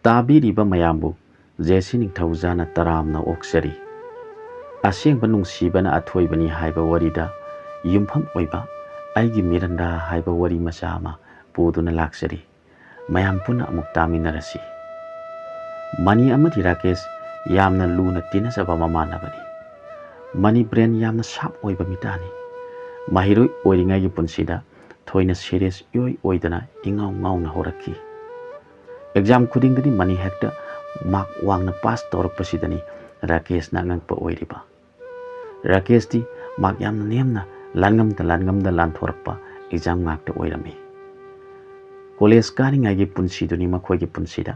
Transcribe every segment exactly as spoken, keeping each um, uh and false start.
ꯇꯥꯕꯤꯔꯤꯕ ꯃꯌꯥꯝꯕꯨ ꯖꯦ ꯁꯤ ꯅꯤꯡꯊꯧꯖꯥꯅ ꯇꯔꯥꯝꯅ ꯑꯣꯛꯆꯔꯤ꯫ ꯑꯁꯦꯡꯕ ꯅꯨꯡꯁꯤꯕꯅ ꯑꯊꯣꯏꯕꯅꯤ ꯍꯥꯏꯕ ꯋꯥꯔꯤꯗ ꯌꯨꯝꯐꯝ ꯑꯣꯏꯕ ꯑꯩꯒꯤ ꯃꯤꯔꯟꯗꯥ ꯍꯥꯏꯕ ꯋꯥꯔꯤ ꯃꯆꯥ ꯑꯃ ꯄꯨꯗꯨꯅ ꯂꯥꯛꯆꯔꯤ꯫ ꯃꯌꯥꯝ ꯄꯨꯟꯅ ꯑꯃꯨꯛ ꯇꯥꯃꯤꯟꯅꯔꯁꯤ꯫ ꯃꯅꯤ ꯑꯃꯗꯤ ꯔꯥꯀꯦꯁ ꯌꯥꯝꯅ ꯂꯨꯅ ꯇꯤꯟꯅꯖꯕ ꯃꯃꯥꯟꯅꯕꯅꯤ꯫ ꯃꯅꯤ ꯕ꯭ꯔꯦꯟ ꯌꯥꯝꯅ ꯁꯥꯔꯞ ꯑꯣꯏꯕ ꯃꯤꯇꯥꯅꯤ꯫ ꯃꯍꯩꯔꯣꯏ ꯑꯣꯏꯔꯤꯉꯩꯒꯤ ꯄꯨꯟꯁꯤꯗ ꯊꯣꯏꯅ ꯁꯦꯔꯤꯌꯁ ꯏꯑꯣꯏ ꯑꯣꯏꯗꯅ ꯏꯉꯥꯎ ꯉꯥꯎꯅ ꯍꯧꯔꯛꯈꯤ꯫ ꯑꯦꯛꯖꯥꯝ ꯈꯨꯗꯤꯡꯗꯗꯤ ꯃꯅꯤ ꯍꯦꯛꯇ ꯃꯥꯔꯛ ꯋꯥꯡꯅ ꯄꯥꯁ ꯇꯧꯔꯛꯄꯁꯤꯗꯅꯤ ꯔꯥꯀꯦꯁꯅ ꯑꯉꯛꯄ ꯑꯣꯏꯔꯤꯕ꯫ ꯔꯥꯀꯦꯁꯇꯤ ꯃꯥꯔꯛ ꯌꯥꯝꯅ ꯅꯦꯝꯅ ꯂꯥꯟꯉꯝꯗ ꯂꯥꯟꯉꯝꯗ ꯂꯥꯟꯊꯣꯔꯛꯄ ꯑꯦꯛꯖꯥꯝ ꯉꯥꯛꯇ ꯑꯣꯏꯔꯝꯃꯤ꯫ ꯀꯣꯂꯦꯖ ꯀꯥꯔꯤꯉꯩꯒꯤ ꯄꯨꯟꯁꯤꯗꯨꯅꯤ ꯃꯈꯣꯏꯒꯤ ꯄꯨꯟꯁꯤꯗ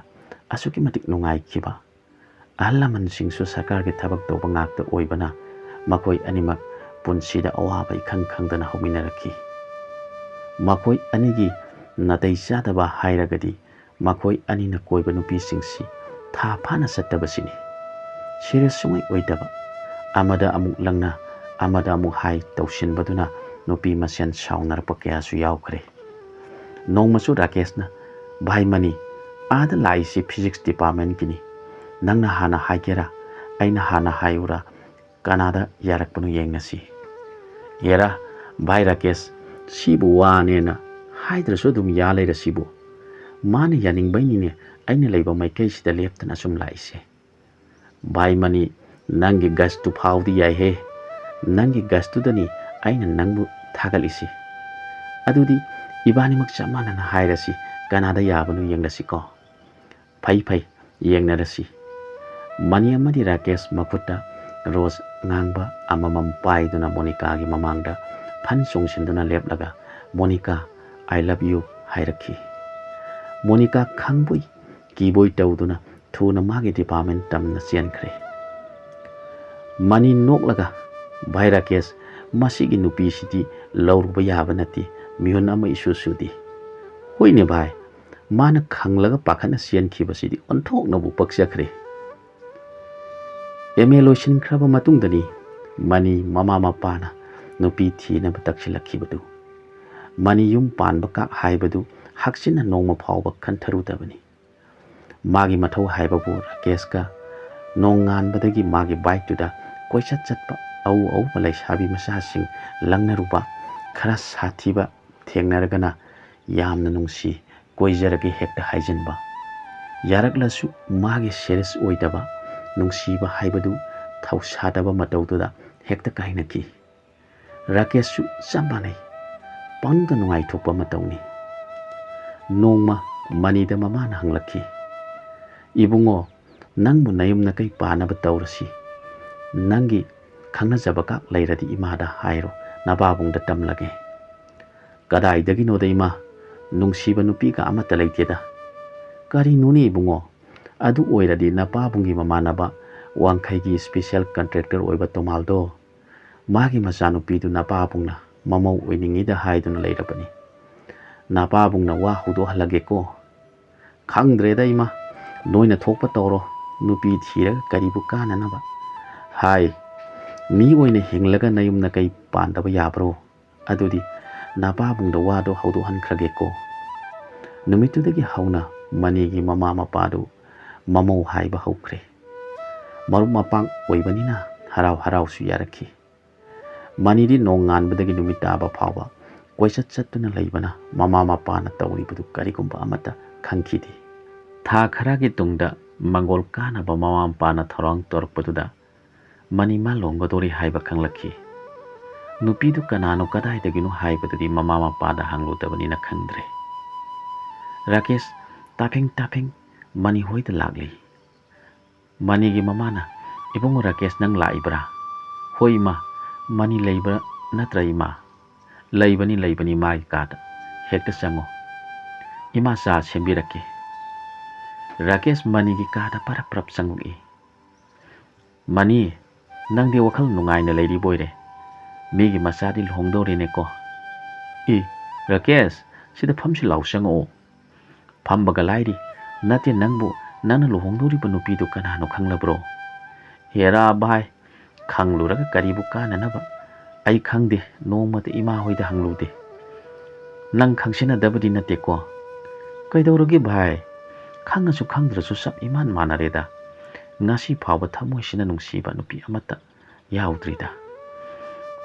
ꯑꯁꯨꯛꯀꯤ ꯃꯇꯤꯛ ꯅꯨꯡꯉꯥꯏꯈꯤꯕ꯫ ꯑꯍꯜ ꯂꯃꯟꯁꯤꯡꯁꯨ ꯁꯔꯀꯥꯔꯒꯤ ꯊꯕꯛ ꯇꯧꯕ ꯉꯥꯛꯇ ꯑꯣꯏꯕꯅ ꯃꯈꯣꯏ ꯑꯅꯤꯃꯛ ꯄꯨꯟꯁꯤꯗ ꯑꯋꯥꯕ ꯏꯈꯪ ꯈꯪꯗꯅ ꯍꯧꯃꯤꯟꯅꯔꯛꯈꯤ꯫ ꯃꯈꯣꯏ ꯑꯅꯤꯒꯤ ꯅꯥꯇꯩ ꯆꯥꯗꯕ ꯍꯥꯏꯔꯒꯗꯤ ꯃꯈꯣꯏ ꯑꯅꯤꯅ ꯀꯣꯏꯕ ꯅꯨꯄꯤꯁꯤꯡꯁꯤ ꯊꯥ ꯐꯥꯅ ꯆꯠꯇꯕꯁꯤꯅꯤ꯫ ꯁꯦꯔꯤꯌꯁ ꯁꯨꯡꯑꯣꯏ ꯑꯣꯏꯗꯕ, ꯑꯃꯗ ꯑꯃꯨꯛ ꯂꯪꯅ, ꯑꯃꯗ ꯑꯃꯨꯛ ꯍꯥꯏ ꯇꯧꯁꯤꯟꯕꯗꯨꯅ ꯅꯨꯄꯤ ꯃꯁꯦꯟ ꯁꯥꯎꯅꯔꯛꯄ ꯀꯌꯥꯁꯨ ꯌꯥꯎꯈ꯭ꯔꯦ꯫ ꯅꯣꯡꯃꯁꯨ ꯔꯥꯀꯦꯁꯅ, "ꯚꯥꯏ ꯃꯅꯤ, ꯑꯥꯗ ꯂꯥꯛꯏꯁꯤ ꯐꯤꯖꯤꯛꯁ ꯗꯤꯄꯥꯔꯠꯃꯦꯟꯒꯤꯅꯤ꯫ ꯅꯪꯅ ꯍꯥꯟꯅ ꯍꯥꯏꯒꯦꯔꯥ, ꯑꯩꯅ ꯍꯥꯟꯅ ꯍꯥꯏꯌꯨꯔꯥ? ꯀꯅꯥꯗ ꯌꯥꯔꯛꯄꯅꯣ ꯌꯦꯡꯅꯁꯤ꯫" "ꯑꯦꯔꯥ, ꯚꯥꯏ ꯔꯥꯀꯦꯁ, ꯁꯤꯕꯨ ꯋꯥꯅꯦꯅ ꯍꯥꯏꯗ꯭ꯔꯁꯨ ꯑꯗꯨꯝ ꯌꯥ ꯂꯩꯔꯁꯤꯕꯨ꯫ ꯃꯥꯅ ꯌꯥꯅꯤꯡꯕꯩꯅꯤꯅꯦ ꯑꯩꯅ ꯂꯩꯕ ꯃꯥꯏꯀꯩꯁꯤꯗ ꯂꯦꯞꯇꯅ ꯁꯨꯝ ꯂꯥꯛꯏꯁꯦ꯫ ꯚꯥꯏ ꯃꯅꯤ, ꯅꯪꯒꯤ ꯒꯁꯇꯨ ꯐꯥꯎꯗꯤ ꯌꯥꯏꯍꯦ꯫ ꯅꯪꯒꯤ ꯒꯁꯇꯨꯗꯅꯤ ꯑꯩꯅ ꯅꯪꯕꯨ ꯊꯥꯒꯠꯂꯤꯁꯤ꯫ ꯑꯗꯨꯗꯤ ꯏꯕꯥꯅꯤꯃꯛ ꯆꯞ ꯃꯥꯟꯅꯅ ꯍꯥꯏꯔꯁꯤ, ꯀꯅꯥꯗ ꯌꯥꯕꯅꯣ ꯌꯦꯡꯂꯁꯤꯀꯣ꯫" "ꯐꯩ ꯐꯩ, ꯌꯦꯡꯅꯔꯁꯤ꯫" ꯃꯅꯤ ꯑꯃꯗꯤ ꯔꯥꯀꯦꯁ ꯃꯈꯨꯠꯇ ꯔꯣꯁ ꯑꯉꯥꯡꯕ ꯑꯃꯃꯝ ꯄꯥꯏꯗꯨꯅ ꯃꯣꯅꯤꯀꯥꯒꯤ ꯃꯃꯥꯡꯗ ꯐꯟ ꯆꯣꯡꯁꯤꯟꯗꯨꯅ ꯂꯦꯞꯂꯒ, "ꯃꯣꯅꯤꯀꯥ, I love you" ꯍꯥꯏꯔꯛꯈꯤ꯫ ꯃꯣꯅꯤꯀꯥ ꯈꯪꯕꯣꯏ ꯀꯤꯕꯣꯏ ꯇꯧꯗꯨꯅ ꯊꯨꯅ ꯃꯥꯒꯤ ꯗꯤꯄꯥꯔꯠꯃꯦꯟ ꯇꯝꯅ ꯆꯦꯟꯈ꯭ꯔꯦ꯫ ꯃꯅꯤ ꯅꯣꯛꯂꯒ, "ꯚꯥꯏ ꯔꯥꯀꯦꯁ, ꯃꯁꯤꯒꯤ ꯅꯨꯄꯤꯁꯤꯗꯤ ꯂꯧꯔꯨꯕ ꯌꯥꯕ ꯅꯠꯇꯦ, ꯃꯤꯍꯨꯟ ꯑꯃ ꯏꯁꯨ ꯁꯨꯗꯦ꯫" "ꯍꯣꯏꯅꯦ ꯚꯥꯏ, ꯃꯥꯅ ꯈꯪꯂꯒ ꯄꯥꯈꯠꯅ ꯆꯦꯟꯈꯤꯕꯁꯤꯗꯤ ꯑꯣꯟꯊꯣꯛꯅꯕꯨ ꯄꯛꯆꯈ꯭ꯔꯦ꯫" ꯑꯦꯝ ꯑꯦ ꯂꯣꯏꯁꯤꯟꯈ꯭ꯔꯕ ꯃꯇꯨꯡꯗꯅꯤ ꯃꯅꯤ ꯃꯃꯥ ꯃꯄꯥꯅ ꯅꯨꯄꯤ ꯊꯤꯅꯕ ꯇꯛꯁꯤꯜꯂꯛꯈꯤꯕꯗꯨ꯫ ꯃꯅꯤ ꯌꯨꯝ ꯄꯥꯟꯕ ꯀꯥ ꯍꯥꯏꯕꯗꯨ ꯍꯛꯆꯤꯟꯅ ꯅꯣꯡꯃ ꯐꯥꯎꯕ ꯈꯟꯊꯔꯨꯗꯕꯅꯤ꯫ ꯃꯥꯒꯤ ꯃꯊꯧ ꯍꯥꯏꯕꯕꯨ ꯔꯥꯀꯦꯁꯀ ꯅꯣꯡꯉꯥꯟꯕꯗꯒꯤ ꯃꯥꯒꯤ ꯕꯥꯏꯛꯇꯨꯗ ꯀꯣꯏꯆꯠ ꯆꯠꯄ ꯑꯎ ꯑꯎꯕ ꯂꯩꯁꯥꯕꯤ ꯃꯆꯥꯁꯤꯡ ꯂꯪꯅꯔꯨꯕ, ꯈꯔ ꯁꯥꯊꯤꯕ ꯊꯦꯡꯅꯔꯒꯅ ꯌꯥꯝꯅ ꯅꯨꯡꯁꯤ, ꯀꯣꯏꯖꯔꯒꯦ ꯍꯦꯛꯇ ꯍꯥꯏꯖꯤꯟꯕ꯫ ꯌꯥꯔꯛꯂꯁꯨ ꯃꯥꯒꯤ ꯁꯦꯔꯤꯌꯁ ꯑꯣꯏꯗꯕ, ꯅꯨꯡꯁꯤꯕ ꯍꯥꯏꯕꯗꯨ ꯊꯧꯁꯥꯗꯕ ꯃꯇꯧꯗꯨꯗ ꯍꯦꯛꯇ ꯀꯥꯏꯅꯈꯤ꯫ ꯔꯥꯀꯦꯁꯁꯨ ꯆꯞ ꯃꯥꯟꯅꯩ꯫ ꯄꯪꯗ ꯅꯨꯡꯉꯥꯏꯊꯣꯛꯄ ꯃꯇꯧꯅꯤ꯫ ꯅꯣꯡꯃ ꯃꯅꯤꯗ ꯃꯃꯥꯅ ꯍꯪꯂꯛꯈꯤ, "ꯏꯕꯨꯡꯉꯣ, ꯅꯪꯕꯨ ꯅꯌꯨꯝ ꯅꯀꯩ ꯄꯥꯟꯅꯕ ꯇꯧꯔꯁꯤ꯫ ꯅꯪꯒꯤ ꯈꯪꯅꯖꯕꯒ ꯂꯩꯔꯗꯤ ꯏꯃꯥꯗ ꯍꯥꯏꯔꯣ, ꯅꯄꯥꯕꯨꯡꯗ ꯇꯝꯂꯒꯦ꯫" "ꯀꯗꯥꯏꯗꯒꯤꯅꯣꯗ ꯏꯃꯥ, ꯅꯨꯡꯁꯤꯕ ꯅꯨꯄꯤꯒ ꯑꯃꯠꯇ ꯂꯩꯇꯦꯗ꯫" "ꯀꯔꯤꯅꯣꯅꯦ ꯏꯕꯨꯡꯉꯣ, ꯑꯗꯨ ꯑꯣꯏꯔꯗꯤ ꯅꯄꯥꯕꯨꯡꯒꯤ ꯃꯃꯥꯟꯅꯕ ꯋꯥꯡꯈꯩꯒꯤ ꯏꯁꯄꯤꯁꯦꯜ ꯀꯟꯇ꯭ꯔꯦꯛꯇꯔ ꯑꯣꯏꯕ ꯇꯣꯃꯥꯜꯗꯣ, ꯃꯥꯒꯤ ꯃꯆꯥꯅꯨꯄꯤꯗꯨ ꯅꯄꯥꯕꯨꯡꯅ ꯃꯃꯧ ꯑꯣꯏꯅꯤꯡꯉꯤꯗ ꯍꯥꯏꯗꯨꯅ ꯂꯩꯔꯕꯅꯤ꯫ ꯅꯄꯥꯕꯨꯡꯅ ꯋꯥ ꯍꯧꯗꯣꯛꯍꯜꯂꯒꯦꯀꯣ꯫" "ꯈꯪꯗ꯭ꯔꯦꯗ ꯏꯃꯥ, ꯅꯣꯏꯅ ꯊꯣꯛꯄ ꯇꯧꯔꯣ, ꯅꯨꯄꯤ ꯊꯤꯔꯒ ꯀꯔꯤꯕꯨ ꯀꯥꯟꯅꯅꯕ?" "ꯍꯥꯏ, ꯃꯤ ꯑꯣꯏꯅ ꯍꯤꯡꯂꯒ ꯅꯌꯨꯝ ꯅꯀꯩ ꯄꯥꯟꯗꯕ ꯌꯥꯕ꯭ꯔꯣ? ꯑꯗꯨꯗꯤ ꯅꯄꯥꯕꯨꯡꯗ ꯋꯥꯗꯣ ꯍꯧꯗꯣꯛꯍꯟꯈ꯭ꯔꯒꯦꯀꯣ꯫" ꯅꯨꯃꯤꯠꯇꯨꯗꯒꯤ ꯍꯧꯅ ꯃꯅꯤꯒꯤ ꯃꯃꯥ ꯃꯄꯥꯗꯨ ꯃꯃꯧ ꯍꯥꯏꯕ ꯍꯧꯈ꯭ꯔꯦ꯫ ꯃꯔꯨꯞ ꯃꯄꯥꯡ ꯑꯣꯏꯕꯅꯤꯅ ꯍꯔꯥꯎ ꯍꯔꯥꯎꯁꯨ ꯌꯥꯔꯛꯈꯤ꯫ ꯃꯅꯤꯗꯤ ꯅꯣꯡꯉꯥꯟꯕꯗꯒꯤ ꯅꯨꯃꯤꯠ ꯇꯥꯕ ꯐꯥꯎꯕ ꯀꯣꯏꯆꯠ ꯆꯠꯇꯨꯅ ꯂꯩꯕꯅ ꯃꯃꯥ ꯃꯄꯥꯅ ꯇꯧꯔꯤꯕꯗꯨ ꯀꯔꯤꯒꯨꯝꯕ ꯑꯃꯠꯇ ꯈꯪꯈꯤꯗꯦ꯫ ꯊꯥ ꯈꯔꯒꯤ ꯇꯨꯡꯗ ꯃꯪꯒꯣꯜ ꯀꯥꯅꯕ ꯃꯃꯥ ꯃꯄꯥꯅ ꯊꯧꯔꯥꯡ ꯇꯧꯔꯛꯄꯗꯨꯗ ꯃꯅꯤ ꯃꯥ ꯂꯨꯍꯣꯡꯒꯗꯧꯔꯤ ꯍꯥꯏꯕ ꯈꯪꯂꯛꯈꯤ꯫ ꯅꯨꯄꯤꯗꯨ ꯀꯅꯥꯅꯣ, ꯀꯗꯥꯏꯗꯒꯤꯅꯣ ꯍꯥꯏꯕꯗꯨꯗꯤ ꯃꯃꯥ ꯃꯄꯥꯗ ꯍꯪꯂꯨꯗꯕꯅꯤꯅ ꯈꯪꯗ꯭ꯔꯦ꯫ ꯔꯥꯀꯦꯁ ꯇꯥꯐꯤꯡ ꯇꯥꯐꯤꯡ ꯃꯅꯤ ꯍꯣꯏꯗ ꯂꯥꯛꯂꯤ꯫ ꯃꯅꯤꯒꯤ ꯃꯃꯥꯅ, "ꯏꯕꯨꯡꯉꯣ ꯔꯥꯀꯦꯁ, ꯅꯪ ꯂꯥꯛꯏꯕ꯭ꯔꯥ?" "ꯍꯣꯏ ꯏꯃꯥ, ꯃꯅꯤ ꯂꯩꯕ ꯅꯠꯇ꯭ꯔꯥ ꯏꯃꯥ?" "ꯂꯩꯕꯅꯤ, ꯂꯩꯕꯅꯤ, ꯃꯥꯒꯤ ꯀꯥꯗ꯫ ꯍꯦꯛꯇ ꯆꯪꯉꯣ꯫ ꯏꯃꯥ ꯆꯥ ꯁꯦꯝꯕꯤꯔꯛꯀꯦ꯫" ꯔꯥꯀꯦꯁ ꯃꯅꯤꯒꯤ ꯀꯥꯗ ꯄꯔꯞ ꯄꯔꯞ ꯆꯪꯉꯛꯏ꯫ "ꯃꯅꯤ, ꯅꯪꯗꯤ ꯋꯥꯈꯜ ꯅꯨꯡꯉꯥꯏꯅ ꯂꯩꯔꯤꯕꯣꯏꯔꯦ꯫ ꯃꯤꯒꯤ ꯃꯆꯥꯗꯤ ꯂꯨꯍꯣꯡꯗꯧꯔꯦꯅꯦꯀꯣ꯫ ꯏ, ꯔꯥꯀꯦꯁ, ꯁꯤꯗ ꯐꯝꯁꯤ ꯂꯥꯎ, ꯆꯪꯉꯛꯑꯣ꯫" "ꯐꯝꯕꯒ ꯂꯥꯏꯔꯤ꯫ ꯅꯠꯇꯦ, ꯅꯪꯕꯨ, ꯅꯪꯅ ꯂꯨꯍꯣꯡꯗꯧꯔꯤꯕ ꯅꯨꯄꯤꯗꯨ ꯀꯅꯥꯅꯣ ꯈꯪꯂꯕ꯭ꯔꯣ?" "ꯍꯦꯔꯥ ꯚꯥꯏ, ꯈꯪꯂꯨꯔꯒ ꯀꯔꯤꯕꯨ ꯀꯥꯟꯅꯅꯕ? ꯑꯩ ꯈꯪꯗꯦ, ꯅꯣꯡꯃꯇ ꯏꯃꯥ ꯍꯣꯏꯗ ꯍꯪꯂꯨꯗꯦ꯫" "ꯅꯪ ꯈꯪꯁꯤꯟꯅꯗꯕꯗꯤ ꯅꯠꯇꯦꯀꯣ?" "ꯀꯩꯗꯧꯔꯒꯦ ꯚꯥꯏ? ꯈꯪꯉꯁꯨ ꯈꯪꯗ꯭ꯔꯁꯨ ꯆꯞ ꯏꯃꯥꯟ ꯃꯥꯟꯅꯔꯦꯗ꯫ ꯉꯁꯤ ꯐꯥꯎꯕ ꯊꯃꯣꯏꯁꯤꯅ ꯅꯨꯡꯁꯤꯕ ꯅꯨꯄꯤ ꯑꯃꯠꯇ ꯌꯥꯎꯗ꯭ꯔꯤꯗ꯫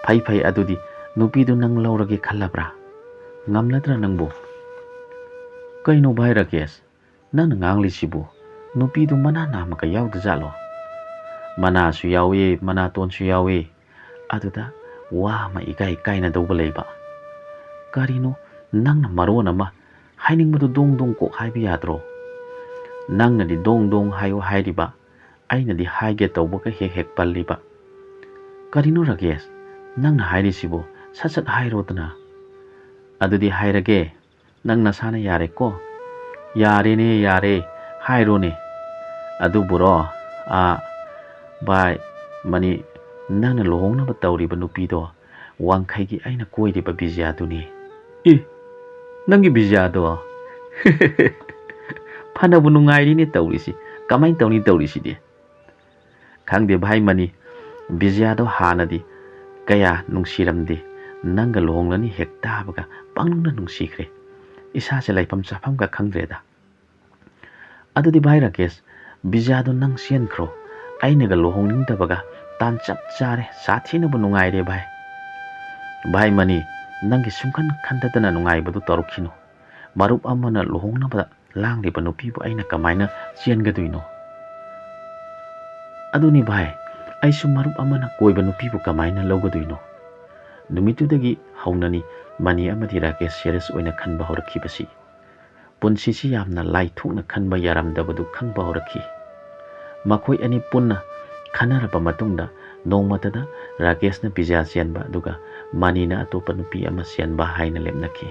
ꯐꯩ ꯐꯩ, ꯑꯗꯨꯗꯤ ꯅꯨꯄꯤꯗꯨ ꯅꯪ ꯂꯧꯔꯒꯦ ꯈꯜꯂꯕ꯭ꯔꯥ? ꯉꯝꯂꯗ꯭ꯔꯥ ꯅꯪꯕꯨ? ꯀꯩꯅꯣ ꯚꯥꯏ ꯔꯥꯀꯦꯁ, ꯅꯪꯅ ꯉꯥꯡꯂꯤꯁꯤꯕꯨ? ꯅꯨꯄꯤꯗꯨ ꯃꯅꯥ ꯅꯥꯝꯃꯒ ꯌꯥꯎꯗꯖꯥꯠꯂꯣ? ꯃꯅꯥꯁꯨ ꯌꯥꯎꯏ, ꯃꯅꯥꯇꯣꯟꯁꯨ ꯌꯥꯎꯏ꯫ ꯑꯗꯨꯗ ꯋꯥ ꯑꯃ ꯏꯀꯥꯏ ꯀꯥꯏꯅꯗꯧꯕ ꯂꯩꯕ꯫ ꯀꯔꯤꯅꯣ ꯅꯪꯅ ꯃꯔꯣꯟ ꯑꯃ? ꯍꯥꯏꯅꯤꯡꯕꯗꯨ ꯗꯣꯡ ꯗꯣꯡ ꯀꯣꯛ ꯍꯥꯏꯕ ꯌꯥꯗ꯭ꯔꯣ? ꯅꯪꯅꯗꯤ ꯗꯣꯡ ꯗꯣꯡ ꯍꯥꯏꯌꯨ ꯍꯥꯏꯔꯤꯕ, ꯑꯩꯅꯗꯤ ꯍꯥꯏꯒꯦ ꯇꯧꯕꯒ ꯍꯦꯛ ꯍꯦꯛ ꯄꯜꯂꯤꯕ꯫ ꯀꯔꯤꯅꯣ ꯔꯥꯀꯦꯁ, ꯅꯪꯅ ꯍꯥꯏꯔꯤꯁꯤꯕꯨ? ꯁꯠ ꯁꯠ ꯍꯥꯏꯔꯣꯗꯅ꯫ ꯑꯗꯨꯗꯤ ꯍꯥꯏꯔꯒꯦ, ꯅꯪ ꯅꯁꯥꯅ ꯌꯥꯔꯦꯀꯣ? ꯌꯥꯔꯦꯅꯦ, ꯌꯥꯔꯦ, ꯍꯥꯏꯔꯣꯅꯦ꯫ ꯑꯗꯨꯕꯨꯔꯣ, ꯑꯥ, ꯚꯥꯏ ꯃꯅꯤ, ꯅꯪꯅ ꯂꯨꯍꯣꯡꯅꯕ ꯇꯧꯔꯤꯕ ꯅꯨꯄꯤꯗꯣ ꯋꯥꯡꯈꯩꯒꯤ ꯑꯩꯅ ꯀꯣꯏꯔꯤꯕ ꯕꯤꯖꯌꯥꯗꯨꯅꯤ꯫ ꯏ, ꯅꯪꯒꯤ ꯕꯤꯖꯌꯥꯗꯣ? ꯐꯅꯕꯨ ꯅꯨꯡꯉꯥꯏꯔꯤꯅꯦ ꯇꯧꯔꯤꯁꯤ꯫ ꯀꯃꯥꯏꯅ ꯇꯧꯅꯤ ꯇꯧꯔꯤꯁꯤꯗꯤ? ꯈꯪꯗꯦ ꯚꯥꯏ ꯃꯅꯤ, ꯕꯤꯖꯌꯥꯗꯣ ꯍꯥꯟꯅꯗꯤ ꯀꯌꯥ ꯅꯨꯡꯁꯤꯔꯝꯗꯦ, ꯅꯪꯒ ꯂꯨꯍꯣꯡꯂꯅꯤ ꯍꯦꯛ ꯇꯥꯕꯒ ꯄꯪꯅꯨꯡꯗ ꯅꯨꯡꯁꯤꯈ꯭ꯔꯦ꯫ ꯏꯁꯥꯁꯦ ꯂꯩꯐꯝ ꯆꯥꯐꯝꯒ ꯈꯪꯗ꯭ꯔꯦꯗ꯫ ꯑꯗꯨꯗꯤ ꯚꯥꯏ ꯔꯥꯀꯦꯁ, ꯕꯤꯖꯌꯥꯗꯣ ꯅꯪ ꯆꯦꯟꯈ꯭ꯔꯣ, ꯑꯩꯅꯒ ꯂꯨꯍꯣꯡꯅꯤꯡꯗꯕꯒ ꯇꯥꯟ ꯆꯞ ꯆꯥꯔꯦ, ꯁꯥꯊꯤꯅꯕꯨ ꯅꯨꯡꯉꯥꯏꯔꯦ ꯚꯥꯏ꯫ ꯚꯥꯏ ꯃꯅꯤ, ꯅꯪꯒꯤ ꯁꯨꯡꯈꯟ ꯈꯟꯊꯗꯅ ꯅꯨꯡꯉꯥꯏꯕꯗꯨ ꯇꯧꯔꯛꯈꯤꯅꯨ꯫ ꯃꯔꯨꯞ ꯑꯃꯅ ꯂꯨꯍꯣꯡꯅꯕ ꯂꯥꯡꯂꯤꯕ ꯅꯨꯄꯤꯕꯨ ꯑꯩꯅ ꯀꯃꯥꯏꯅ ꯆꯦꯟꯒꯗꯣꯏꯅꯣ? ꯑꯗꯨꯅꯤ ꯚꯥꯏ, ꯑꯩꯁꯨ ꯃꯔꯨꯞ ꯑꯃꯅ ꯀꯣꯏꯕ ꯅꯨꯄꯤꯕꯨ ꯀꯃꯥꯏꯅ ꯂꯧꯒꯗꯣꯏꯅꯣ? ꯅꯨꯃꯤꯠꯇꯨꯗꯒꯤ ꯍꯧꯅꯅꯤ ꯃꯅꯤ ꯑꯃꯗꯤ ꯔꯥꯀꯦꯁ serious ꯑꯣꯏꯅ ꯈꯟꯕ ꯍꯧꯔꯛꯈꯤꯕꯁꯤ꯫ ꯄꯨꯟꯁꯤꯁꯤ ꯌꯥꯝꯅ ꯂꯥꯏꯊꯣꯛꯅ ꯈꯟꯕ ꯌꯥꯔꯝꯗꯕꯗꯨ ꯈꯪꯕ ꯍꯧꯔꯛꯈꯤ꯫ ꯃꯈꯣꯏ ꯑꯅꯤ ꯄꯨꯟꯅ ꯈꯟꯅꯔꯕ ꯃꯇꯨꯡꯗ ꯅꯣꯡꯃꯇꯗ ꯔꯥꯀꯦꯁꯅ ꯕꯤꯖꯌꯥ ꯆꯦꯟꯕ ꯑꯗꯨꯒ ꯃꯅꯤꯅ ꯑꯇꯣꯞꯄ ꯅꯨꯄꯤ ꯑꯃ ꯆꯦꯟꯕ ꯍꯥꯏꯅ ꯂꯦꯞꯅꯈꯤ꯫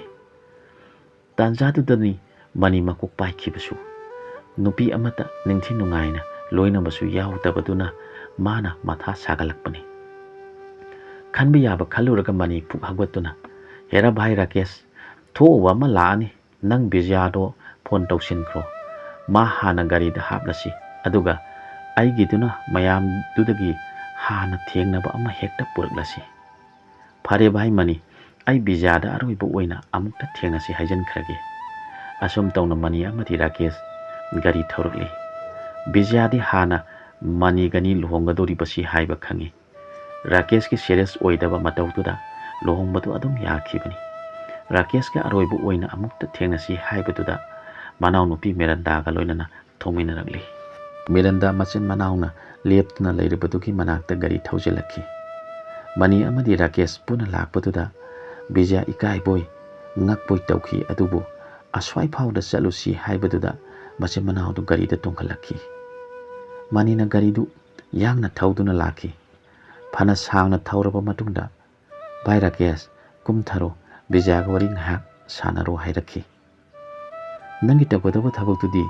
ꯇꯥꯟꯖꯥꯗꯨꯗꯅꯤ ꯃꯅꯤ ꯃꯀꯣꯛ ꯄꯥꯏꯈꯤꯕꯁꯨ꯫ ꯅꯨꯄꯤ ꯑꯃꯠꯇ ꯅꯤꯡꯊꯤ ꯅꯨꯡꯉꯥꯏꯅ ꯂꯣꯏꯅꯕꯁꯨ ꯌꯥꯎꯗꯕꯗꯨꯅ ꯃꯥꯅ ꯃꯊꯥ ꯁꯥꯒꯠꯂꯛꯄꯅꯤ꯫ ꯈꯟꯕ ꯌꯥꯕ ꯈꯜꯂꯨꯔꯒ ꯃꯅꯤ ꯐꯨꯛ ꯍꯧꯒꯠꯇꯨꯅ, "ꯍꯦꯔꯥ ꯚꯥꯏ ꯔꯥꯀꯦꯁ, ꯊꯣꯛꯎꯕ ꯑꯃ ꯂꯥꯛꯑꯅꯤ, ꯅꯪ ꯕꯤꯖꯌꯥꯗꯣ phone ꯇꯧꯁꯤꯟꯈ꯭ꯔꯣ꯫ ꯃꯥ ꯍꯥꯟꯅ ꯒꯥꯔꯤꯗ ꯍꯥꯞꯂꯁꯤ, ꯑꯗꯨꯒ ꯑꯩꯒꯤꯗꯨꯅ ꯃꯌꯥꯝꯗꯨꯗꯒꯤ ꯍꯥꯟꯅ ꯊꯦꯡꯅꯕ ꯑꯃ ꯍꯦꯛꯇ ꯄꯨꯔꯛꯂꯁꯤ꯫" "ꯐꯔꯦ ꯚꯥꯏ ꯃꯅꯤ, ꯑꯩ ꯕꯤꯖꯌꯥꯗ ꯑꯔꯣꯏꯕ ꯑꯣꯏꯅ ꯑꯃꯨꯛꯇ ꯊꯦꯡꯅꯁꯤ ꯍꯥꯏꯖꯟꯈ꯭ꯔꯒꯦ꯫" ꯑꯁꯨꯝ ꯇꯧꯅ ꯃꯅꯤ ꯑꯃꯗꯤ ꯔꯥꯀꯦꯁ ꯒꯥꯔꯤ ꯊꯧꯔꯛꯂꯤ꯫ ꯕꯤꯖꯌꯥꯗꯤ ꯍꯥꯟꯅ ꯃꯅꯤꯒꯅꯤ ꯂꯨꯍꯣꯡꯒꯗꯧꯔꯤꯕꯁꯤ ꯍꯥꯏꯕ ꯈꯪꯏ꯫ ꯔꯥꯀꯦꯁꯀꯤ ꯁꯦꯔꯤꯌꯁ ꯑꯣꯏꯗꯕ ꯃꯇꯧꯗꯨꯗ ꯂꯨꯍꯣꯡꯕꯗꯨ ꯑꯗꯨꯝ ꯌꯥꯈꯤꯕꯅꯤ꯫ ꯔꯥꯀꯦꯁꯀ ꯑꯔꯣꯏꯕ ꯑꯣꯏꯅ ꯑꯃꯨꯛꯇ ꯊꯦꯡꯅꯁꯤ ꯍꯥꯏꯕꯗꯨꯗ ꯃꯅꯥꯎꯅꯨꯄꯤ ꯃꯤꯔꯟꯗꯥꯒ ꯂꯣꯏꯅꯅ ꯊꯣꯡꯃꯤꯟꯅꯔꯛꯂꯤ꯫ ꯃꯤꯔꯟꯗꯥ ꯃꯆꯤꯟ ꯃꯅꯥꯎꯅ ꯂꯦꯞꯇꯨꯅ ꯂꯩꯔꯤꯕꯗꯨꯒꯤ ꯃꯅꯥꯛꯇ ꯒꯥꯔꯤ ꯊꯧꯖꯤꯜꯂꯛꯈꯤ꯫ ꯃꯅꯤ ꯑꯃꯗꯤ ꯔꯥꯀꯦꯁ ꯄꯨꯟꯅ ꯂꯥꯛꯄꯗꯨꯗ ꯕꯤꯖꯌꯥ ꯏꯀꯥꯏꯕꯣꯏ ꯉꯛꯄꯣꯏ ꯇꯧꯈꯤ, ꯑꯗꯨꯕꯨ ꯑꯁ꯭ꯋꯥꯏ ꯐꯥꯎꯗ ꯆꯠꯂꯨꯁꯤ ꯍꯥꯏꯕꯗꯨꯗ ꯃꯆꯤꯟ ꯃꯅꯥꯎꯗꯨ ꯒꯥꯔꯤꯗ ꯇꯣꯡꯈꯠꯂꯛꯈꯤ꯫ ꯃꯅꯤꯅ ꯒꯥꯔꯤꯗꯨ ꯌꯥꯡꯅ ꯊꯧꯗꯨꯅ ꯂꯥꯛꯈꯤ꯫ ꯐꯅ ꯁꯥꯡꯅ ꯊꯧꯔꯕ ꯃꯇꯨꯡꯗ, "ꯚꯥꯏ ꯔꯥꯀꯦꯁ, ꯀꯨꯝꯊꯔꯣ, ꯕꯤꯖꯌꯥꯒ ꯋꯥꯔꯤ ꯉꯥꯏꯍꯥꯛ ꯁꯥꯟꯅꯔꯣ" ꯍꯥꯏꯔꯛꯈꯤ꯫ "ꯅꯪꯒꯤ ꯇꯧꯒꯗꯕ ꯊꯕꯛꯇꯨꯗꯤ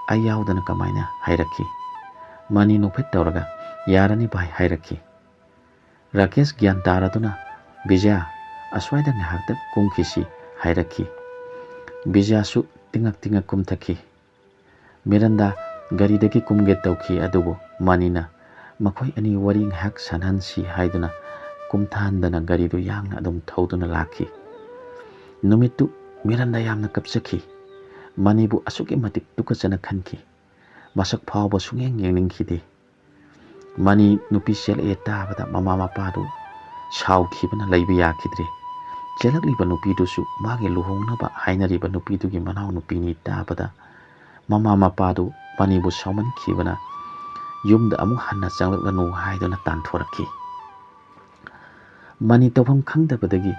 ꯑꯩ ꯌꯥꯎꯗꯅ ꯀꯃꯥꯏꯅ?" ꯍꯥꯏꯔꯛꯈꯤ꯫ ꯃꯅꯤ ꯅꯣꯛꯐꯦꯠ ꯇꯧꯔꯒ, "ꯌꯥꯔꯅꯤ ꯚꯥꯏ" ꯍꯥꯏꯔꯛꯈꯤ꯫ ꯔꯥꯀꯦꯁ ꯒ꯭ꯌꯥꯟ ꯇꯥꯔꯗꯨꯅ, "ꯕꯤꯖꯌꯥ, ꯑꯁ꯭ꯋꯥꯏꯗ ꯉꯥꯏꯍꯥꯛꯇ ꯀꯨꯝꯈꯤꯁꯤ" ꯍꯥꯏꯔꯛꯈꯤ꯫ ꯕꯤꯖꯌꯥꯁꯨ ꯇꯤꯡꯉꯛ ꯇꯤꯡꯉꯛ ꯀꯨꯝꯊꯈꯤ꯫ ꯃꯤꯔꯟꯗꯥ ꯒꯥꯔꯤꯗꯒꯤ ꯀꯨꯝꯒꯦ ꯇꯧꯈꯤ, ꯑꯗꯨꯕꯨ ꯃꯅꯤꯅ ꯃꯈꯣꯏ ꯑꯅꯤ ꯋꯥꯔꯤ ꯉꯥꯏꯍꯥꯛ ꯁꯥꯟꯅꯍꯟꯁꯤ ꯍꯥꯏꯗꯨꯅ ꯀꯨꯝꯊꯍꯟꯗꯅ ꯒꯥꯔꯤꯗꯨ ꯌꯥꯡꯅ ꯑꯗꯨꯝ ꯊꯧꯗꯨꯅ ꯂꯥꯛꯈꯤ꯫ ꯅꯨꯃꯤꯠꯇꯨ ꯃꯤꯔꯟꯗꯥ ꯌꯥꯝꯅ ꯀꯞꯆꯈꯤ꯫ ꯃꯅꯤꯕꯨ ꯑꯁꯨꯛꯀꯤ ꯃꯇꯤꯛ ꯇꯨꯀꯠꯆꯅ ꯈꯟꯈꯤ꯫ ꯃꯁꯛ ꯐꯥꯎꯕ ꯁꯨꯡꯌꯦꯡ ꯌꯦꯡꯅꯤꯡꯈꯤꯗꯦ꯫ ꯃꯅꯤ ꯅꯨꯄꯤ ꯆꯦꯜꯂꯛꯑꯦ ꯇꯥꯕꯗ ꯃꯃꯥ ꯃꯄꯥꯗꯨ ꯁꯥꯎꯈꯤꯕꯅ ꯂꯩꯕ ꯌꯥꯈꯤꯗ꯭ꯔꯦ꯫ ꯆꯦꯜꯂꯛꯂꯤꯕ ꯅꯨꯄꯤꯗꯨꯁꯨ ꯃꯥꯒꯤ ꯂꯨꯍꯣꯡꯅꯕ ꯍꯥꯏꯅꯔꯤꯕ ꯅꯨꯄꯤꯗꯨꯒꯤ ꯃꯅꯥꯎꯅꯨꯄꯤꯅꯤ ꯇꯥꯕꯗ ꯃꯃꯥ ꯃꯄꯥꯗꯨ ꯃꯅꯤꯕꯨ ꯁꯥꯎꯃꯟꯈꯤꯕꯅ ꯌꯨꯝꯗ ꯑꯃꯨꯛ ꯍꯟꯅ ꯆꯪꯂꯛꯂꯅꯨ ꯍꯥꯏꯗꯨꯅ ꯇꯥꯟꯊꯣꯔꯛꯈꯤ꯫ ꯃꯅꯤ ꯇꯧꯐꯝ ꯈꯪꯗꯕꯗꯒꯤ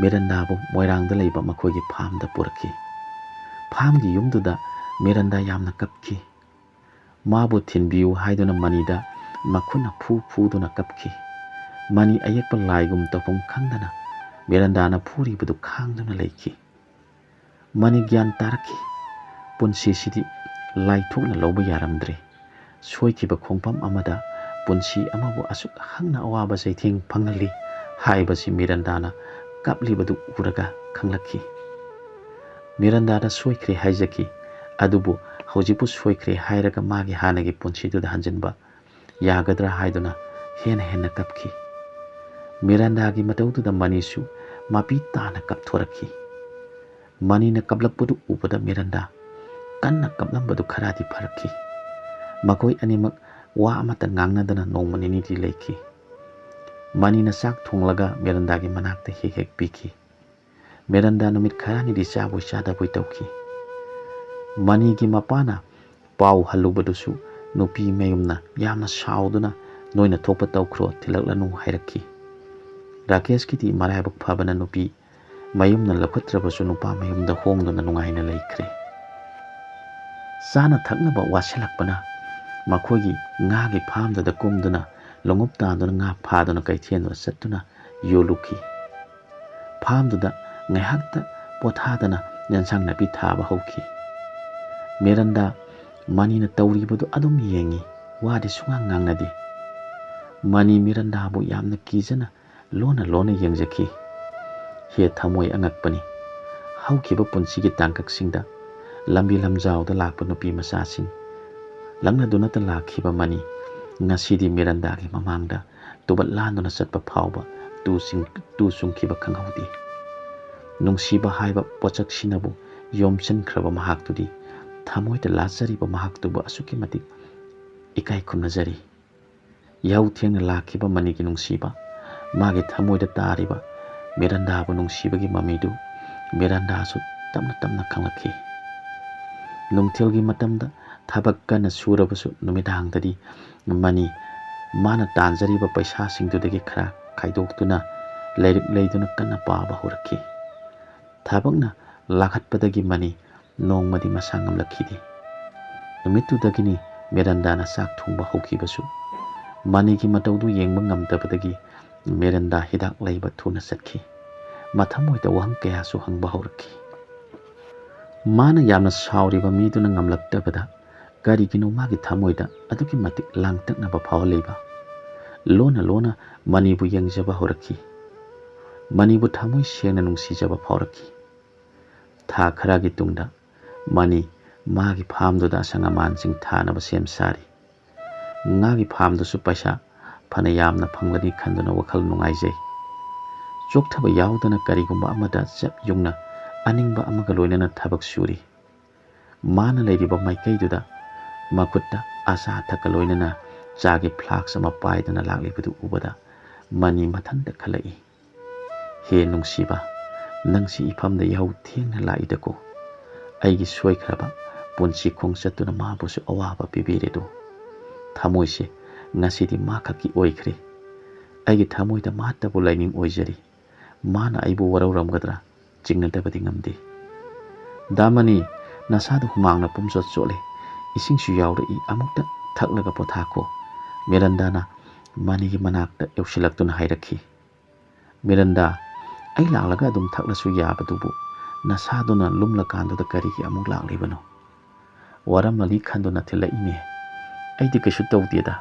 ꯃꯤꯔꯟꯗꯥꯕꯨ ꯃꯣꯏꯔꯥꯡꯗ ꯂꯩꯕ ꯃꯈꯣꯏꯒꯤ ꯐꯥꯝꯗ ꯄꯨꯔꯛꯈꯤ꯫ ꯐꯥꯝꯒꯤ ꯌꯨꯝꯗꯨꯗ ꯃꯤꯔꯟꯗꯥ ꯌꯥꯝꯅ ꯀꯞꯈꯤ꯫ ꯃꯥꯕꯨ ꯊꯤꯟꯕꯤꯌꯨ ꯍꯥꯏꯗꯨꯅ ꯃꯅꯤꯗ ꯃꯈꯨꯠꯅ ꯐꯨ ꯐꯨꯗꯨꯅ ꯀꯞꯈꯤ꯫ ꯃꯅꯤ ꯑꯌꯦꯛꯄ ꯂꯥꯏꯒꯨꯝ ꯇꯧꯐꯝ ꯈꯪꯗꯅ ꯃꯤꯔꯟꯗꯥꯅ ꯐꯨꯔꯤꯕꯗꯨ ꯈꯥꯡꯗꯨꯅ ꯂꯩꯈꯤ꯫ ꯃꯅꯤ ꯒ꯭ꯌꯥꯟ ꯇꯥꯔꯛꯈꯤ꯫ ꯄꯨꯟꯁꯤꯁꯤꯗꯤ ꯂꯥꯏꯊꯣꯛꯅ ꯂꯧꯕ ꯌꯥꯔꯝꯗ꯭ꯔꯦ꯫ ꯁꯣꯏꯈꯤꯕ ꯈꯣꯡꯐꯝ ꯑꯃꯗ ꯄꯨꯟꯁꯤ ꯑꯃꯕꯨ ꯑꯁꯨꯛ ꯍꯪꯅ ꯑꯋꯥꯕ ꯆꯩꯊꯦꯡ ꯐꯪꯍꯜꯂꯤ ꯍꯥꯏꯕꯁꯤ ꯃꯤꯔꯟꯗꯥꯅ ꯀꯞꯂꯤꯕꯗꯨ ꯎꯔꯒ ꯈꯪꯂꯛꯈꯤ꯫ ꯃꯤꯔꯟꯗꯥꯗ ꯁꯣꯏꯈ꯭ꯔꯦ ꯍꯥꯏꯖꯈꯤ, ꯑꯗꯨꯕꯨ ꯍꯧꯖꯤꯛꯄꯨ ꯁꯣꯏꯈ꯭ꯔꯦ ꯍꯥꯏꯔꯒ ꯃꯥꯒꯤ ꯍꯥꯟꯅꯒꯤ ꯄꯨꯟꯁꯤꯗꯨꯗ ꯍꯟꯖꯤꯟꯕ ꯌꯥꯒꯗ꯭ꯔꯥ ꯍꯥꯏꯗꯨꯅ ꯍꯦꯟꯅ ꯍꯦꯟꯅ ꯀꯞꯈꯤ꯫ ꯃꯤꯔꯟꯗꯥꯒꯤ ꯃꯇꯧꯗꯨꯗ ꯃꯅꯤꯁꯨ ꯃꯄꯤ ꯇꯥꯅ ꯀꯞꯊꯣꯔꯛꯈꯤ꯫ ꯃꯅꯤꯅ ꯀꯞꯂꯛꯄꯗꯨ ꯎꯕꯗ ꯃꯤꯔꯟꯗꯥ ꯀꯟꯅ ꯀꯞꯂꯝꯕꯗꯨ ꯈꯔꯗꯤ ꯐꯔꯛꯈꯤ꯫ ꯃꯈꯣꯏ ꯑꯅꯤꯃꯛ ꯋꯥ ꯑꯃꯠꯇ ꯉꯥꯡꯅꯗꯅ ꯅꯣꯡꯃ ꯅꯤꯅꯤꯗꯤ ꯂꯩꯈꯤ꯫ ꯃꯅꯤꯅ ꯆꯥꯛ ꯊꯣꯡꯂꯒ ꯃꯤꯔꯟꯗꯥꯒꯤ ꯃꯅꯥꯛꯇ ꯍꯦꯛ ꯍꯦꯛ ꯄꯤꯈꯤ꯫ ꯃꯤꯔꯟꯗꯥ ꯅꯨꯃꯤꯠ ꯈꯔꯅꯤꯗꯤ ꯆꯥꯕꯣꯏ ꯆꯥꯗꯕꯣꯏ ꯇꯧꯈꯤ꯫ ꯃꯅꯤꯒꯤ ꯃꯄꯥꯅ ꯄꯥꯎ ꯍꯜꯂꯨꯕꯗꯨꯁꯨ ꯅꯨꯄꯤ ꯃꯌꯨꯝꯅ ꯌꯥꯝꯅ ꯁꯥꯎꯗꯨꯅ, "ꯅꯣꯏꯅ ꯊꯣꯛꯄ ꯇꯧꯈ꯭ꯔꯣ, ꯊꯤꯜꯂꯛꯂꯅꯨ" ꯍꯥꯏꯔꯛꯈꯤ꯫ ꯔꯥꯀꯦꯁꯀꯤꯗꯤ ꯃꯔꯥꯏꯕꯛ ꯐꯕꯅ ꯅꯨꯄꯤ ꯃꯌꯨꯝꯅ ꯂꯧꯈꯠꯇ꯭ꯔꯕꯁꯨ ꯅꯨꯄꯥ ꯃꯌꯨꯝꯗ ꯍꯣꯡꯗꯨꯅ ꯅꯨꯡꯉꯥꯏꯅ ꯂꯩꯈ꯭ꯔꯦ꯫ ꯆꯥꯅ ꯊꯛꯅꯕ ꯋꯥꯠꯁꯤꯜꯂꯛꯄꯅ ꯃꯈꯣꯏꯒꯤ ꯉꯥꯒꯤ ꯐꯥꯝꯗꯨꯗ ꯀꯨꯝꯗꯨꯅ ꯂꯣꯡꯎꯞ ꯇꯥꯟꯗꯨꯅ ꯉꯥ ꯐꯥꯗꯨꯅ ꯀꯩꯊꯦꯜꯗ ꯆꯠꯇꯨꯅ ꯌꯣꯜꯂꯨꯈꯤ꯫ ꯐꯥꯝꯗꯨꯗ ꯉꯥꯏꯍꯥꯛꯇ ꯄꯣꯊꯥꯗꯅ ꯌꯦꯟꯁꯥꯡ ꯅꯥꯄꯤ ꯊꯥꯕ ꯍꯧꯈꯤ꯫ ꯃꯤꯔꯟꯗꯥ ꯃꯅꯤꯅ ꯇꯧꯔꯤꯕꯗꯨ ꯑꯗꯨꯝ ꯌꯦꯡꯉꯤ, ꯋꯥꯗꯤ ꯁꯨꯡꯉꯥꯡ ꯉꯥꯡꯅꯗꯦ꯫ ꯃꯅꯤ ꯃꯤꯔꯟꯗꯥꯕꯨ ꯌꯥꯝꯅ ꯀꯤꯖꯅ ꯂꯣꯟꯅ ꯂꯣꯟꯅ ꯌꯦꯡꯖꯈꯤ꯫ ꯍꯦ ꯊꯃꯣꯏ ꯑꯉꯛꯄꯅꯤ! ꯍꯧꯈꯤꯕ ꯄꯨꯟꯁꯤꯒꯤ ꯇꯥꯡꯀꯛꯁꯤꯡꯗ ꯂꯝꯕꯤ ꯂꯝꯖꯥꯎꯗ ꯂꯥꯛꯄ ꯅꯨꯄꯤ ꯃꯆꯥꯁꯤꯡ ꯂꯛꯅꯗꯨꯅꯇ ꯂꯥꯛꯈꯤꯕ ꯃꯅꯤ ꯉꯁꯤꯗꯤ ꯃꯤꯔꯟꯗꯥꯒꯤ ꯃꯃꯥꯡꯗ ꯇꯨꯕꯠ ꯂꯥꯟꯗꯨꯅ ꯆꯠꯄ ꯐꯥꯎꯕ ꯇꯨ ꯆꯤꯡ-, ꯇꯨ ꯆꯨꯡꯈꯤꯕ ꯈꯪꯍꯧꯗꯦ꯫ ꯅꯨꯡꯁꯤꯕ ꯍꯥꯏꯕ ꯄꯣꯠꯁꯛꯁꯤꯅꯕꯨ ꯌꯣꯝꯁꯤꯟꯈ꯭ꯔꯕ ꯃꯍꯥꯛꯇꯨꯗꯤ ꯊꯃꯣꯏꯗ ꯂꯥꯠꯆꯔꯤꯕ ꯃꯍꯥꯛꯇꯨꯕꯨ ꯑꯁꯨꯛꯀꯤ ꯃꯇꯤꯛ ꯏꯀꯥꯏ ꯈꯨꯝꯅꯖꯔꯤ꯫ ꯌꯥꯍꯧ ꯊꯦꯡꯅ ꯂꯥꯛꯈꯤꯕ ꯃꯅꯤꯒꯤ ꯅꯨꯡꯁꯤꯕ, ꯃꯥꯒꯤ ꯊꯃꯣꯏꯗ ꯇꯥꯔꯤꯕ ꯃꯤꯔꯟꯗꯥꯕꯨ ꯅꯨꯡꯁꯤꯕꯒꯤ ꯃꯃꯤꯗꯨ ꯃꯤꯔꯟꯗꯥꯁꯨ ꯇꯞꯅ ꯇꯞꯅ ꯈꯪꯂꯛꯈꯤ꯫ ꯅꯨꯡꯊꯤꯜꯒꯤ ꯃꯇꯝꯗ ꯊꯕꯛ ꯀꯟꯅ ꯁꯨꯔꯕꯁꯨ ꯅꯨꯃꯤꯗꯥꯡꯗꯗꯤ ꯃꯅꯤ ꯃꯥꯅ ꯇꯥꯟꯖꯔꯤꯕ ꯄꯩꯁꯥꯁꯤꯡꯗꯨꯗꯒꯤ ꯈꯔ ꯈꯥꯏꯗꯣꯛꯇꯨꯅ ꯂꯥꯏꯔꯤꯛ ꯂꯩꯗꯨꯅ ꯀꯟꯅ ꯄꯥꯕ ꯍꯧꯔꯛꯈꯤ꯫ ꯊꯕꯛꯅ ꯂꯥꯈꯠꯄꯗꯒꯤ ꯃꯅꯤ ꯅꯣꯡꯃꯗꯤ ꯃꯁꯥ ꯉꯝꯂꯛꯈꯤꯗꯦ꯫ ꯅꯨꯃꯤꯠꯇꯨꯗꯒꯤꯅꯤ ꯃꯤꯔꯟꯗꯥꯅ ꯆꯥꯛ ꯊꯣꯡꯕ ꯍꯧꯈꯤꯕꯁꯨ꯫ ꯃꯅꯤꯒꯤ ꯃꯇꯧꯗꯨ ꯌꯦꯡꯕ ꯉꯝꯗꯕꯗꯒꯤ ꯃꯤꯔꯟꯗꯥ ꯍꯤꯗꯥꯛ ꯂꯩꯕ ꯊꯨꯅ ꯆꯠꯈꯤ꯫ ꯃꯊꯃꯣꯏꯗ ꯋꯥꯍꯪ ꯀꯌꯥꯁꯨ ꯍꯪꯕ ꯍꯧꯔꯛꯈꯤ꯫ ꯃꯥꯅ ꯌꯥꯝꯅ ꯁꯥꯎꯔꯤꯕ ꯃꯤꯗꯨꯅ ꯉꯝꯂꯛꯇꯕꯗ ꯀꯔꯤꯒꯤꯅꯣ ꯃꯥꯒꯤ ꯊꯃꯣꯏꯗ ꯑꯗꯨꯛꯀꯤ ꯃꯇꯤꯛ ꯂꯥꯡꯇꯛꯅꯕ ꯐꯥꯎꯍꯜꯂꯤꯕ? ꯂꯣꯟꯅ ꯂꯣꯟꯅ ꯃꯅꯤꯕꯨ ꯌꯦꯡꯖꯕ ꯍꯧꯔꯛꯈꯤ꯫ ꯃꯅꯤꯕꯨ ꯊꯃꯣꯏ ꯁꯦꯡꯅ ꯅꯨꯡꯁꯤꯖꯕ ꯐꯥꯎꯔꯛꯈꯤ꯫ ꯊꯥ ꯈꯔꯒꯤ ꯇꯨꯡꯗ ꯃꯅꯤ ꯃꯥꯒꯤ ꯐꯥꯝꯗꯨꯗ ꯑꯁꯪ ꯑꯃꯥꯟꯁꯤꯡ ꯊꯥꯅꯕ ꯁꯦꯝ ꯁꯥꯔꯤ꯫ ꯉꯥꯒꯤ ꯐꯥꯝꯗꯨꯁꯨ ꯄꯩꯁꯥ ꯐꯅ ꯌꯥꯝꯅ ꯐꯪꯒꯅꯤ ꯈꯟꯗꯨꯅ ꯋꯥꯈꯜ ꯅꯨꯡꯉꯥꯏꯖꯩ꯫ ꯆꯣꯛꯊꯕ ꯌꯥꯎꯗꯅ ꯀꯔꯤꯒꯨꯝꯕ ꯑꯃꯗ ꯆꯞ ꯌꯨꯡꯅ ꯑꯅꯤꯡꯕ ꯑꯃꯒ ꯂꯣꯏꯅꯅ ꯊꯕꯛ ꯁꯨꯔꯤ꯫ ꯃꯥꯅ ꯂꯩꯔꯤꯕ ꯃꯥꯏꯀꯩꯗꯨꯗ ꯃꯈꯨꯠꯇ ꯑꯆꯥ ꯑꯊꯛꯀ ꯂꯣꯏꯅꯅ ꯆꯥꯒꯤ ꯐ꯭ꯂꯥꯛꯁ ꯑꯃ ꯄꯥꯏꯗꯨꯅ ꯂꯥꯛꯂꯤꯕꯗꯨ ꯎꯕꯗ ꯃꯅꯤ ꯃꯊꯟꯇ ꯈꯜꯂꯛꯏ꯫ "ꯍꯦ ꯅꯨꯡꯁꯤꯕ, ꯅꯪꯁꯤ ꯏꯐꯝꯗ ꯌꯥꯍꯧ ꯊꯦꯡꯅ ꯂꯥꯛꯏꯗꯀꯣ꯫ ꯑꯩꯒꯤ ꯁꯣꯏꯈ꯭ꯔꯕ ꯄꯨꯟꯁꯤ ꯈꯣꯡꯆꯠꯇꯨꯅ ꯃꯥꯕꯨꯁꯨ ꯑꯋꯥꯕ ꯄꯤꯕꯤꯔꯦꯗꯣ꯫ ꯊꯃꯣꯏꯁꯦ ꯉꯁꯤꯗꯤ ꯃꯥ ꯈꯛꯀꯤ ꯑꯣꯏꯈ꯭ꯔꯦ꯫ ꯑꯩꯒꯤ ꯊꯃꯣꯏꯗ ꯃꯥꯇꯕꯨ ꯂꯥꯏꯅꯤꯡ ꯑꯣꯏꯖꯔꯤ꯫ ꯃꯥꯅ ꯑꯩꯕꯨ ꯋꯥꯔꯧꯔꯝꯒꯗ꯭ꯔꯥ? ꯆꯤꯡꯅꯗꯕꯗꯤ ꯉꯝꯗꯦ꯫ ꯗꯥ ꯃꯅꯤ, ꯅꯁꯥꯗꯨ ꯍꯨꯃꯥꯡꯅ ꯄꯨꯝꯆꯣꯠ ꯆꯣꯠꯂꯦ꯫ ꯏꯁꯤꯡꯁꯨ ꯌꯥꯎꯔꯛꯏ, ꯑꯃꯨꯛꯇ ꯊꯛꯂꯒ ꯄꯣꯊꯥꯈꯣ꯫" ꯃꯤꯔꯟꯗꯥꯅ ꯃꯅꯤꯒꯤ ꯃꯅꯥꯛꯇ ꯌꯧꯁꯤꯜꯂꯛꯇꯨꯅ ꯍꯥꯏꯔꯛꯈꯤ꯫ "ꯃꯤꯔꯟꯗꯥ, ꯑꯩ ꯂꯥꯛꯂꯒ ꯑꯗꯨꯝ ꯊꯛꯂꯁꯨ ꯌꯥꯕꯗꯨꯕꯨ ꯅꯁꯥꯗꯨꯅ ꯂꯨꯝꯂꯀꯥꯟꯗꯨꯗ ꯀꯔꯤꯒꯤ ꯑꯃꯨꯛ ꯂꯥꯛꯂꯤꯕꯅꯣ?" "ꯋꯥꯔꯝꯂꯅꯤ ꯈꯟꯗꯨꯅ ꯊꯤꯜꯂꯛꯏꯅꯦ꯫ ꯑꯩꯗꯤ ꯀꯩꯁꯨ ꯇꯧꯗꯦꯗ꯫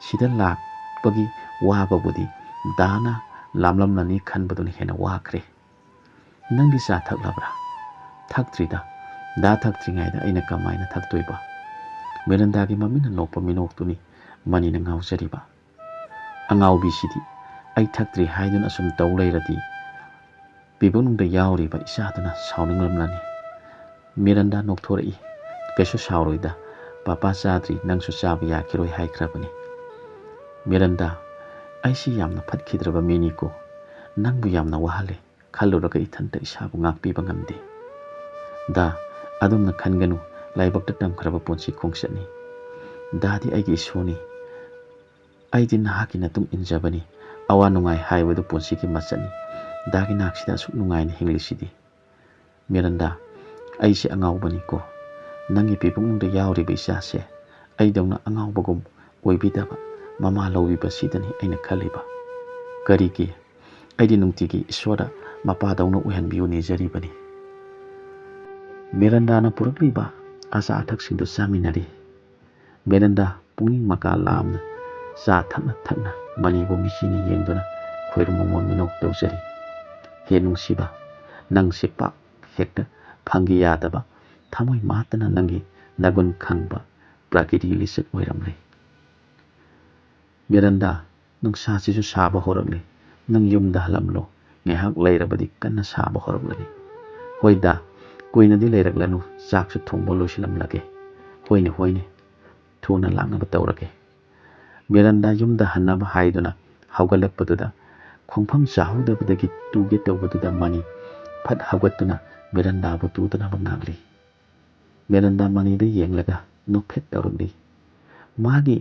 ꯁꯤꯗ ꯂꯥꯛꯄꯒꯤ ꯋꯥꯕꯕꯨꯗꯤ ꯗꯥꯅ ꯂꯥꯝꯂꯝꯂꯅꯤ ꯈꯟꯕꯗꯨꯅ ꯍꯦꯟꯅ ꯋꯥꯈ꯭ꯔꯦ꯫ ꯅꯪꯗꯤ ꯆꯥ ꯊꯛꯂꯕ꯭ꯔꯥ?" "ꯊꯛꯇ꯭ꯔꯤꯗ꯫ ꯗꯥ ꯊꯛꯇ꯭ꯔꯤꯉꯩꯗ ꯑꯩꯅ ꯀꯃꯥꯏꯅ ꯊꯛꯇꯣꯏꯕ?" ꯃꯤꯔꯟꯗꯥꯒꯤ ꯃꯃꯤꯠꯅ ꯅꯣꯛꯄ ꯃꯤꯅꯣꯛꯇꯨꯅꯤ ꯃꯅꯤꯅ ꯉꯥꯎꯖꯔꯤꯕ꯫ "ꯑꯉꯥꯎꯕꯤꯁꯤꯗꯤ, ꯑꯩ ꯊꯛꯇ꯭ꯔꯤ ꯍꯥꯏꯗꯨꯅ ꯑꯁꯨꯝ ꯇꯧ ꯂꯩꯔꯗꯤ ꯄꯤꯕꯨꯡꯗ ꯌꯥꯎꯔꯤꯕ ꯏꯆꯥꯗꯨꯅ ꯁꯥꯎꯅꯤꯡꯂꯝꯂꯅꯤ꯫" ꯃꯤꯔꯟꯗꯥ ꯅꯣꯛꯊꯣꯔꯛꯏ꯫ "ꯀꯩꯁꯨ ꯁꯥꯎꯔꯣꯏꯗ, ꯄꯥꯄꯥ ꯆꯥꯗ꯭ꯔꯤ, ꯅꯪꯁꯨ ꯆꯥꯕ ꯌꯥꯈꯤꯔꯣꯏ ꯍꯥꯏꯈ꯭ꯔꯕꯅꯤ꯫" "ꯃꯤꯔꯟꯗꯥ, ꯑꯩꯁꯤ ꯌꯥꯝꯅ ꯐꯠꯈꯤꯗ꯭ꯔꯕ ꯃꯤꯅꯤꯀꯣ꯫ ꯅꯪꯕꯨ ꯌꯥꯝꯅ ꯋꯥꯍꯜꯂꯦ꯫ ꯈꯜꯂꯨꯔꯒ ꯏꯊꯟꯇ ꯏꯁꯥꯕꯨ ꯉꯥꯛꯄꯤꯕ ꯉꯝꯗꯦ꯫" "ꯗꯥ, ꯑꯗꯨꯝꯅ ꯈꯟꯒꯅꯨ, ꯂꯥꯏꯕꯛꯇ ꯇꯝꯈ꯭ꯔꯕ ꯄꯨꯟꯁꯤ ꯈꯣꯡꯆꯠꯅꯤ꯫ ꯗꯥꯗꯤ ꯑꯩꯒꯤ ꯏꯁꯣꯔꯅꯤ꯫ ꯑꯩꯗꯤ ꯅꯍꯥꯛꯀꯤ ꯃꯇꯨꯡ ꯏꯟꯖꯕꯅꯤ꯫ ꯑꯋꯥ ꯅꯨꯡꯉꯥꯏ ꯍꯥꯏꯕꯗꯨ ꯄꯨꯟꯁꯤꯒꯤ ꯃꯆꯠꯅꯤ꯫ ꯗꯥꯒꯤ ꯅꯥꯛꯁꯤꯗ ꯑꯁꯨꯛ ꯅꯨꯡꯉꯥꯏꯅ ꯍꯤꯡꯂꯤꯁꯤꯗꯤ꯫" "ꯃꯤꯔꯟꯗꯥ, ꯑꯩꯁꯦ ꯑꯉꯥꯎꯕꯅꯤꯀꯣ꯫ ꯅꯪꯒꯤ ꯄꯤꯕꯨꯡꯗ ꯌꯥꯎꯔꯤꯕ ꯏꯆꯥꯁꯦ ꯑꯩꯗꯧꯅ ꯑꯉꯥꯎꯕꯒꯨꯝ ꯑꯣꯏꯕꯤꯗꯕ ꯃꯃꯥ ꯂꯧꯕꯤꯕꯁꯤꯗꯅꯤ ꯑꯩꯅ ꯈꯜꯂꯤꯕ꯫ ꯀꯔꯤꯒꯤ? ꯑꯩꯗꯤ ꯅꯨꯡꯇꯤꯒꯤ ꯏꯁꯣꯔꯗ ꯃꯄꯥꯗꯧꯅ ꯑꯣꯏꯍꯟꯕꯤꯌꯨ ꯅꯤꯖꯔꯤꯕꯅꯤ꯫" ꯃꯤꯔꯟꯗꯥꯅ ꯄꯨꯔꯛꯂꯤꯕ ꯑꯆꯥ ꯑꯊꯛꯁꯤꯡꯗꯨ ꯆꯥꯃꯤꯟꯅꯔꯤ꯫ ꯃꯤꯔꯟꯗꯥ ꯄꯨꯛꯅꯤꯡ ꯃꯀꯥ ꯂꯥꯝꯅ ꯆꯥ ꯊꯛꯅ ꯊꯛꯅ ꯃꯅꯤꯕꯨ ꯃꯤꯆꯤꯅ ꯌꯦꯡꯗꯨꯅ ꯈꯣꯏꯔꯨꯝ ꯃꯃꯣꯟ ꯃꯤꯅꯣꯛ ꯇꯧꯖꯔꯤ꯫ "ꯍꯦ ꯅꯨꯡꯁꯤꯕ, ꯅꯪꯁꯦ ꯄꯥꯛ ꯍꯦꯛꯇ ꯐꯪꯒꯦ ꯌꯥꯗꯕ, ꯊꯃꯣꯏ ꯃꯥꯠꯇꯅ ꯅꯪꯒꯤ ꯅꯒꯨꯟ ꯈꯪꯕ ꯄ꯭ꯔꯀꯤꯇꯤ ꯂꯤꯆꯠ ꯑꯣꯏꯔꯝꯂꯦ꯫" "ꯃꯤꯔꯟꯗꯥ, ꯅꯨꯡꯁꯥꯁꯤꯁꯨ ꯁꯥꯕ ꯍꯧꯔꯛꯂꯦ꯫ ꯅꯪ ꯌꯨꯝꯗ ꯍꯜꯂꯝꯂꯣ꯫ ꯉꯥꯏꯍꯥꯛ ꯂꯩꯔꯕꯗꯤ ꯀꯟꯅ ꯁꯥꯕ ꯍꯧꯔꯛꯂꯅꯤ꯫" "ꯍꯣꯏꯗ, ꯀꯨꯏꯅꯗꯤ ꯂꯩꯔꯛꯂꯅꯨ, ꯆꯥꯛꯁꯨ ꯊꯣꯡꯕ ꯂꯣꯏꯁꯤꯜꯂꯝꯂꯒꯦ꯫ ꯍꯣꯏꯅꯦ, ꯍꯣꯏꯅꯦ, ꯊꯨꯅ ꯂꯥꯛꯅꯕ ꯇꯧꯔꯒꯦ꯫ ꯃꯤꯔꯟꯗꯥ ꯌꯨꯝꯗ ꯍꯟꯅꯕ ꯍꯥꯏꯗꯨꯅ ꯍꯧꯒꯠꯂꯛꯄꯗꯨꯗ ꯈꯣꯡꯐꯝ ꯆꯥꯍꯧꯗꯕꯗꯒꯤ ꯇꯨꯒꯦ ꯇꯧꯕꯗꯨꯗ ꯃꯅꯤ ꯐꯠ ꯍꯧꯒꯠꯇꯨꯅ ꯃꯤꯔꯟꯗꯥꯕꯨ ꯇꯨꯗꯅꯕ ꯉꯥꯛꯂꯤ꯫ ꯃꯤꯔꯟꯗꯥ ꯃꯅꯤꯗ ꯌꯦꯡꯂꯒ ꯅꯣꯛꯐꯦꯠ ꯇꯧꯔꯛꯂꯤ꯫ ꯃꯥꯒꯤ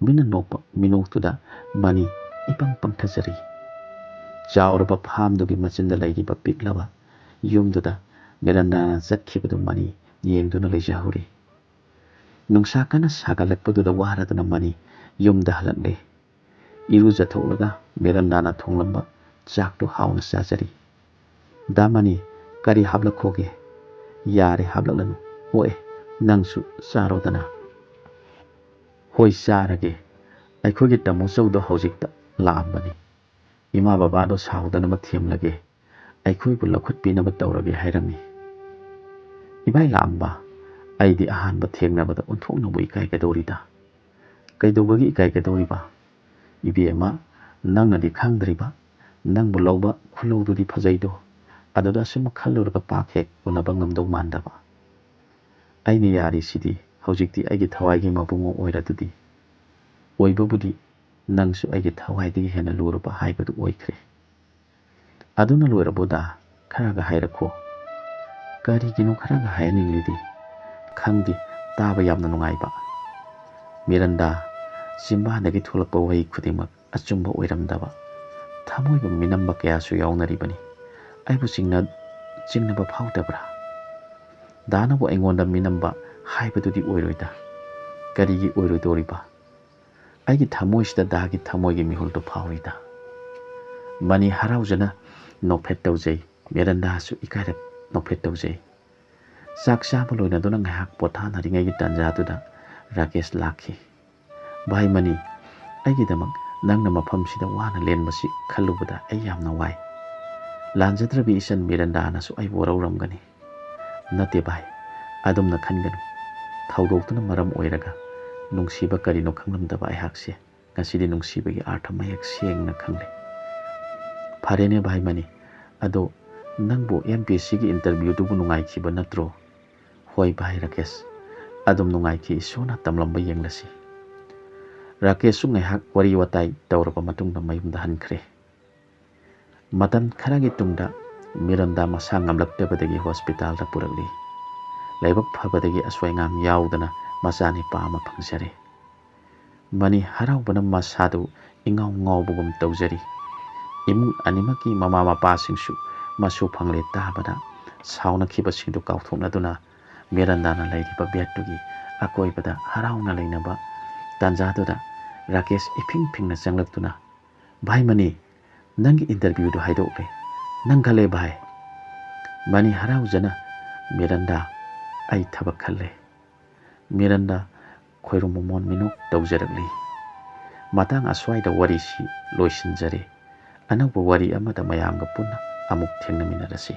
ꯃꯤꯅ ꯅꯣꯛꯄ ꯃꯤꯅꯣꯛꯇꯨꯗ ꯃꯅꯤ ꯏꯄꯪ ꯄꯪꯊꯖꯔꯤ꯫ ꯆꯥꯎꯔꯕ ꯐꯥꯝꯗꯨꯒꯤ ꯃꯆꯤꯟꯗ ꯂꯩꯔꯤꯕ ꯄꯤꯛꯂꯕ ꯌꯨꯝꯗꯨꯗ ꯃꯤꯔꯟꯗꯥꯅ ꯆꯠꯈꯤꯕꯗꯨ ꯃꯅꯤ ꯌꯦꯡꯗꯨꯅ ꯂꯩꯖꯍꯧꯔꯤ꯫ ꯅꯨꯡꯁꯥ ꯀꯟꯅ ꯁꯥꯒꯠꯂꯛꯄꯗꯨꯗ ꯋꯥꯔꯗꯨꯅ ꯃꯅꯤ ꯌꯨꯝꯗ ꯍꯜꯂꯛꯂꯦ꯫ ꯏꯔꯨꯖꯊꯣꯛꯂꯒ ꯃꯤꯔꯟꯗꯥꯅ ꯊꯣꯡꯂꯝꯕ ꯆꯥꯛꯇꯨ ꯍꯥꯎꯅ ꯆꯥꯖꯔꯤ꯫ "ꯗꯥ ꯃꯅꯤ, ꯀꯔꯤ ꯍꯥꯞꯂꯛꯈꯣꯒꯦ?" "ꯌꯥꯔꯦ, ꯍꯥꯞꯂꯛꯂꯅꯨ꯫ ꯍꯣꯏ, ꯅꯪꯁꯨ ꯆꯥꯔꯣꯗꯅ꯫" "ꯍꯣꯏ, ꯆꯥꯔꯒꯦ꯫ ꯑꯩꯈꯣꯏꯒꯤ ꯇꯥꯃꯣ ꯆꯧꯗꯣ ꯍꯧꯖꯤꯛꯇ ꯂꯥꯛꯑꯝꯕꯅꯤ꯫ ꯏꯃꯥ ꯕꯕꯥꯗꯣ ꯁꯥꯎꯗꯅꯕ ꯊꯦꯝꯂꯒꯦ꯫ ꯑꯩꯈꯣꯏꯕꯨ ꯂꯧꯈꯠꯄꯤꯅꯕ ꯇꯧꯔꯒꯦ ꯍꯥꯏꯔꯝꯃꯤ꯫" "ꯏꯕꯥꯏ ꯂꯥꯛꯑꯝꯕ, ꯑꯩꯗꯤ ꯑꯍꯥꯟꯕ ꯊꯦꯡꯅꯕꯗ ꯑꯣꯟꯊꯣꯛꯅꯕꯨ ꯏꯀꯥꯏꯒꯗꯧꯔꯤꯗ꯫" "ꯀꯩꯗꯧꯕꯒꯤ ꯏꯀꯥꯏꯒꯗꯧꯔꯤꯕ? ꯏꯕꯦꯝꯃ, ꯅꯪꯅꯗꯤ ꯈꯪꯗ꯭ꯔꯤꯕ, ꯅꯪꯕꯨ ꯂꯧꯕ ꯈꯨꯜꯂꯧꯗꯨꯗꯤ ꯐꯖꯩꯗꯣ, ꯑꯗꯨꯗ ꯑꯁꯨꯝ ꯈꯜꯂꯨꯔꯒ ꯄꯥꯛ ꯍꯦꯛ ꯎꯅꯕ ꯉꯝꯗꯧ ꯃꯥꯟꯗꯕ꯫ ꯑꯩꯅ ꯌꯥꯔꯤꯁꯤꯗꯤ ꯍꯧꯖꯤꯛꯇꯤ ꯑꯩꯒꯤ ꯊꯋꯥꯏꯒꯤ ꯃꯕꯨꯡꯉꯣ ꯑꯣꯏꯔꯗꯨꯗꯤ꯫ ꯑꯣꯏꯕꯕꯨꯗꯤ ꯅꯪꯁꯨ ꯑꯩꯒꯤ ꯊꯋꯥꯏꯗꯒꯤ ꯍꯦꯟꯅ ꯂꯨꯔꯕ ꯍꯥꯏꯕꯗꯨ ꯑꯣꯏꯈ꯭ꯔꯦ꯫" "ꯑꯗꯨꯅ ꯂꯣꯏꯔꯕꯣ ꯗꯥ? ꯈꯔꯒ ꯍꯥꯏꯔꯛꯈꯣ꯫" "ꯀꯔꯤꯒꯤꯅꯣ ꯈꯔꯒ ꯍꯥꯏꯍꯟꯅꯤꯡꯂꯤꯗꯤ? ꯈꯪꯗꯦ, ꯇꯥꯕ ꯌꯥꯝꯅ ꯅꯨꯡꯉꯥꯏꯕ꯫" ꯃꯤꯔꯟꯗꯥ ꯆꯤꯝꯕꯥꯟꯗꯒꯤ ꯊꯣꯛꯂꯛꯄ ꯋꯥꯍꯩ ꯈꯨꯗꯤꯡꯃꯛ ꯑꯆꯨꯝꯕ ꯑꯣꯏꯔꯝꯗꯕ, ꯊꯃꯣꯏꯕꯨ ꯃꯤꯅꯝꯕ ꯀꯌꯥꯁꯨ ꯌꯥꯎꯅꯔꯤꯕꯅꯤ꯫ ꯑꯩꯕꯨ ꯆꯤꯡꯅ-, ꯆꯤꯡꯅꯕ ꯐꯥꯎꯗꯕ꯭ꯔꯥ? ꯗꯥꯅꯕꯨ ꯑꯩꯉꯣꯟꯗ ꯃꯤꯅꯝꯕ ꯍꯥꯏꯕꯗꯨꯗꯤ ꯑꯣꯏꯔꯣꯏꯗ꯫ ꯀꯔꯤꯒꯤ ꯑꯣꯏꯔꯣꯏꯗꯧꯔꯤꯕ? ꯑꯩꯒꯤ ꯊꯃꯣꯏꯁꯤꯗ ꯗꯥꯒꯤ ꯊꯃꯣꯏꯒꯤ ꯃꯤꯍꯨꯜꯗꯨ ꯐꯥꯎꯏꯗ꯫ ꯃꯅꯤ ꯍꯔꯥꯎꯖꯅ ꯅꯣꯛꯐꯦꯠ ꯇꯧꯖꯩ꯫ ꯃꯤꯔꯟꯗꯥꯁꯨ ꯏꯀꯥꯏꯔꯞ ꯅꯣꯛꯐꯦꯠ ꯇꯧꯖꯩ꯫ ꯆꯥꯛ ꯆꯥꯕ ꯂꯣꯏꯅꯗꯨꯅ ꯉꯥꯏꯍꯥꯛ ꯄꯣꯊꯥꯅꯔꯤꯉꯩꯒꯤ ꯇꯥꯟꯖꯥꯗꯨꯗ ꯔꯥꯀꯦꯁ ꯂꯥꯛꯈꯤ꯫ "ꯚꯥꯏ ꯃꯅꯤ, ꯑꯩꯒꯤꯗꯃꯛ ꯅꯪꯅ ꯃꯐꯝꯁꯤꯗ ꯋꯥꯅ ꯂꯦꯟꯕꯁꯤ ꯈꯜꯂꯨꯕꯗ ꯑꯩ ꯌꯥꯝꯅ ꯋꯥꯏ꯫ ꯂꯥꯟꯖꯗ꯭ꯔꯕꯤ ꯏꯆꯟ ꯃꯤꯔꯟꯗꯥꯅꯁꯨ ꯑꯩꯕꯨ ꯋꯥꯔꯧꯔꯝꯒꯅꯤ꯫" "ꯅꯠꯇꯦ ꯚꯥꯏ, ꯑꯗꯨꯝꯅ ꯈꯟꯒꯅꯨ꯫ ꯊꯧꯗꯣꯛꯇꯨꯅ ꯃꯔꯝ ꯑꯣꯏꯔꯒ ꯅꯨꯡꯁꯤꯕ ꯀꯔꯤꯅꯣ ꯈꯪꯂꯝꯗꯕ ꯑꯩꯍꯥꯛꯁꯦ ꯉꯁꯤꯗꯤ ꯅꯨꯡꯁꯤꯕꯒꯤ ꯑꯥꯔꯊ ꯃꯌꯦꯛ ꯁꯦꯡꯅ ꯈꯪꯂꯦ꯫" "ꯐꯔꯦꯅꯦ ꯚꯥꯏ ꯃꯅꯤ, ꯑꯗꯣ "ꯅꯪꯕꯨ ꯑꯦꯝ ꯄꯤ ꯑꯦꯁ ꯁꯤꯒꯤ ꯏꯟꯇꯔꯚ꯭ꯌꯨꯗꯨꯕꯨ ꯅꯨꯡꯉꯥꯏꯈꯤꯕ ꯅꯠꯇ꯭ꯔꯣ?" "ꯍꯣꯏ ꯚꯥꯏ ꯔꯥꯀꯦꯁ, ꯑꯗꯨꯝ ꯅꯨꯡꯉꯥꯏꯈꯤ, ꯏꯁꯣꯔꯅ ꯇꯝꯂꯝꯕ ꯌꯦꯡꯂꯁꯤ꯫" ꯔꯥꯀꯦꯁꯁꯨ ꯉꯥꯏꯍꯥꯛ ꯋꯥꯔꯤ ꯋꯥꯇꯥꯏ ꯇꯧꯔꯕ ꯃꯇꯨꯡꯗ ꯃꯌꯨꯝꯗ ꯍꯟꯈ꯭ꯔꯦ꯫ ꯃꯇꯝ ꯈꯔꯒꯤ ꯇꯨꯡꯗ ꯃꯤꯔꯟꯗꯥ ꯃꯁꯥ ꯉꯝꯂꯛꯇꯕꯗꯒꯤ ꯍꯣꯁꯄꯤꯇꯥꯜꯗ ꯄꯨꯔꯛꯂꯤ꯫ ꯂꯥꯏꯕꯛ ꯐꯕꯗꯒꯤ ꯑꯁꯣꯏ ꯑꯉꯥꯝ ꯌꯥꯎꯗꯅ ꯃꯆꯥꯅꯤꯄꯥ ꯑꯃ ꯐꯪꯖꯔꯦ꯫ ꯃꯅꯤ ꯍꯔꯥꯎꯕꯅ ꯃꯁꯥꯗꯨ ꯏꯉꯥꯎ ꯉꯥꯎꯕꯒꯨꯝ ꯇꯧꯖꯔꯤ꯫ ꯏꯃꯨꯡ ꯑꯅꯤꯃꯛꯀꯤ ꯃꯃꯥ ꯃꯄꯥꯁꯤꯡꯁꯨ ꯃꯁꯨ ꯐꯪꯂꯦ ꯇꯥꯕꯗ ꯁꯥꯎꯅꯈꯤꯕꯁꯤꯡꯗꯨ ꯀꯥꯎꯊꯣꯛꯅꯗꯨꯅ ꯃꯤꯔꯟꯗꯥꯅ ꯂꯩꯔꯤꯕ ꯕꯦꯗꯇꯨꯒꯤ ꯑꯀꯣꯏꯕꯗ ꯍꯔꯥꯎꯅ ꯂꯩꯅꯕ ꯇꯥꯟꯖꯥꯗꯨꯗ ꯔꯥꯀꯦꯁ ꯏꯐꯤꯡ ꯐꯤꯡꯅ ꯆꯪꯂꯛꯇꯨꯅ, "ꯚꯥꯏ ꯃꯅꯤ, ꯅꯪꯒꯤ ꯏꯟꯇꯔꯚ꯭ꯌꯨꯗꯨ ꯍꯥꯏꯗꯣꯛꯂꯦ꯫ ꯅꯪ ꯈꯜꯂꯦ ꯚꯥꯏ?" ꯃꯅꯤ ꯍꯔꯥꯎꯖꯅ, "ꯃꯤꯔꯟꯗꯥ, ꯑꯩ ꯊꯕꯛ ꯈꯜꯂꯦ꯫" ꯃꯤꯔꯟꯗꯥ ꯈꯣꯏꯔꯨꯝ ꯃꯣꯃꯣꯟ ꯃꯤꯅꯣꯛ ꯇꯧꯖꯔꯛꯂꯤ꯫ ꯃꯇꯥꯡ ꯑꯁ꯭ꯋꯥꯏꯗ ꯋꯥꯔꯤꯁꯤ ꯂꯣꯏꯁꯤꯟꯖꯔꯦ꯫ ꯑꯅꯧꯕ ꯋꯥꯔꯤ ꯑꯃꯗ ꯃꯌꯥꯝꯒ ꯄꯨꯟꯅ ꯑꯃꯨꯛ ꯊꯦꯡꯅꯃꯤꯟꯅꯔꯁꯤ꯫